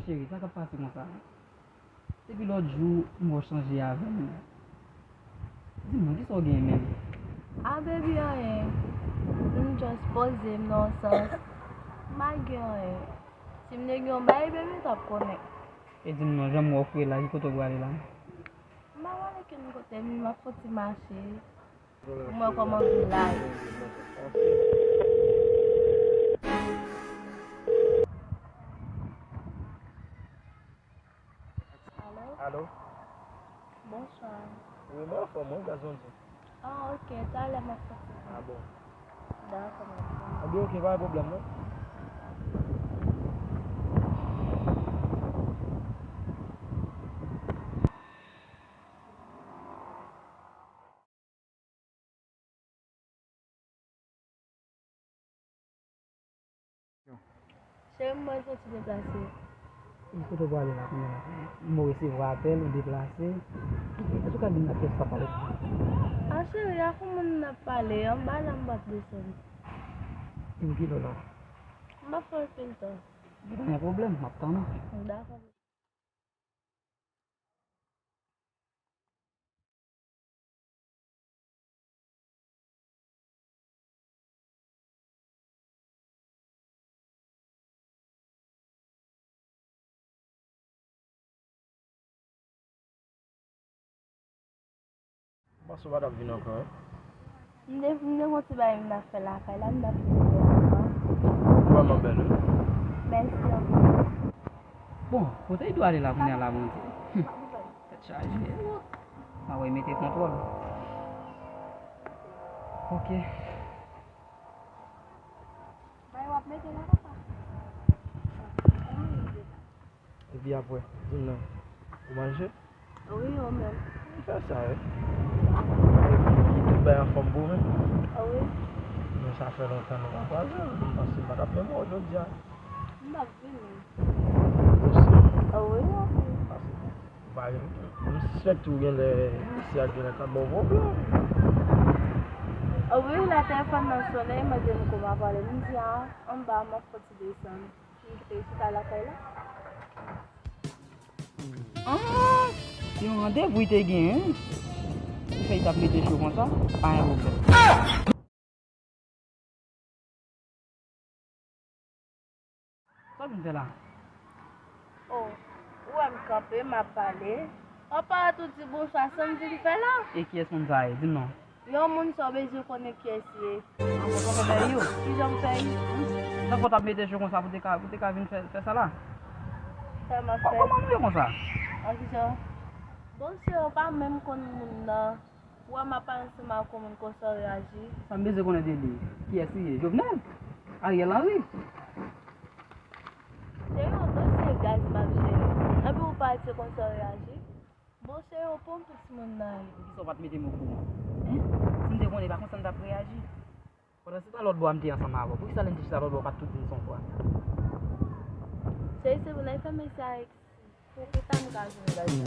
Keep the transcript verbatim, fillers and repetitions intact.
Cheri, sa k ap pase konsa? Depi lòt jou, m wè w chanje avè m. Di m non, kisa w genyen menm? Ah, baby, anyen. M just poze m nan yon sans. M pa gen anyen. Si m te gen yon bagay, baby, m t ap konnen. E di m non, jan m wè w fre la, ki kote w prale la? M pa prale kenn kote, m ap fouti mache. Mwen kòman vin la. Alo? Alo? Bonswa. Wi, mwen anfòm, mwen gaz yon di. Ah, ok, talè m ap soti. Ah bon? Dakò, mèsi. Ebyen, ok, pa gen pwoblèm, non. Cheri m, mwen soti deplase. E kote w prale la kounye a? M resevwa apèl, ou deplase. Èske w ka vin nan pyès la pale? Ah, cheri, ak yon moun n ap pale, anba la m p ap desann. Epi kilè w la? M p ap fè anpil tan. Pa gen pwoblèm, m ap tann ou. Dakò. M panse w pa t ap vin ankò, wi. M te, m te gon ti bagay m t ap fè lakay la, m t ap fini fè ankò. Vrèman bèl, wi. Mèsi anpil. Bon, kote Edo ale la kounye a la, Bondye? Hum, tèt chaje. Mwen mete kontwòl. Ok. Bay w ap mete la, papa. Epi apre, di m non, ou manje? Wi, ou menm? M fè sa, wi. Epi, tout bagay anfòm pou ou menm? Wi. Men sa fè lontan nou pa kwaze, m panse m pa t ap menm wè w jodi a. M t ap vini. Ou si? Wi, anpil. Pase. Ou pa gen, m sispèk tou genlè isi a genlè t ap ba w pwoblèm. Wi, lè telefòn nan sonnen, mwen di m kòman pale, m di a, anba, m ap fè ti desann. M kite chita lakay la. Ah, se yon randevou li te genyen, wi. Ki fè li t ap mete cho konsa, pa gen pwoblèm. Sa w vin fè la? Oh, ou wè m kanpe, m ap pale. Ou pa tou di bonswa san m vin fè la? E kiyès moun sa ye? Di m non. Yon moun sa w bezwen konnen kiyès li ye. An, mwen poko fè yo. Kijan m fè yo? Hmm? Nan kò w t ap mete cho konsa pou te ka, pou te ka vin fè, fè sa la? Sa m ap fè. Kòman nou ye konsa? An kijan? Bon, se yo pa menm konn moun nan. Ou wè m ap pale ansanm ak yon moun konsa w reyaji? Sa m bezwen konnen de li. Kiyès li ye? Jovenel? Ariel Henry? Se yon dosye gaz m ap jere. Epi ou pale se konsa w reyaji? Bon, se yon ponp timoun nan ye. Poukisa w pa t mete m okouran? Hein? Si m te konnen, pa konsa m t ap reyaji. Pandan se tan lòt bò a m te ansanm avè w. Poukisa lè m te chita lòt bò w pa t tou di m se yon fwa? Se isi pou n al fèmen sa. Pou pita m ka jwenn gaz la.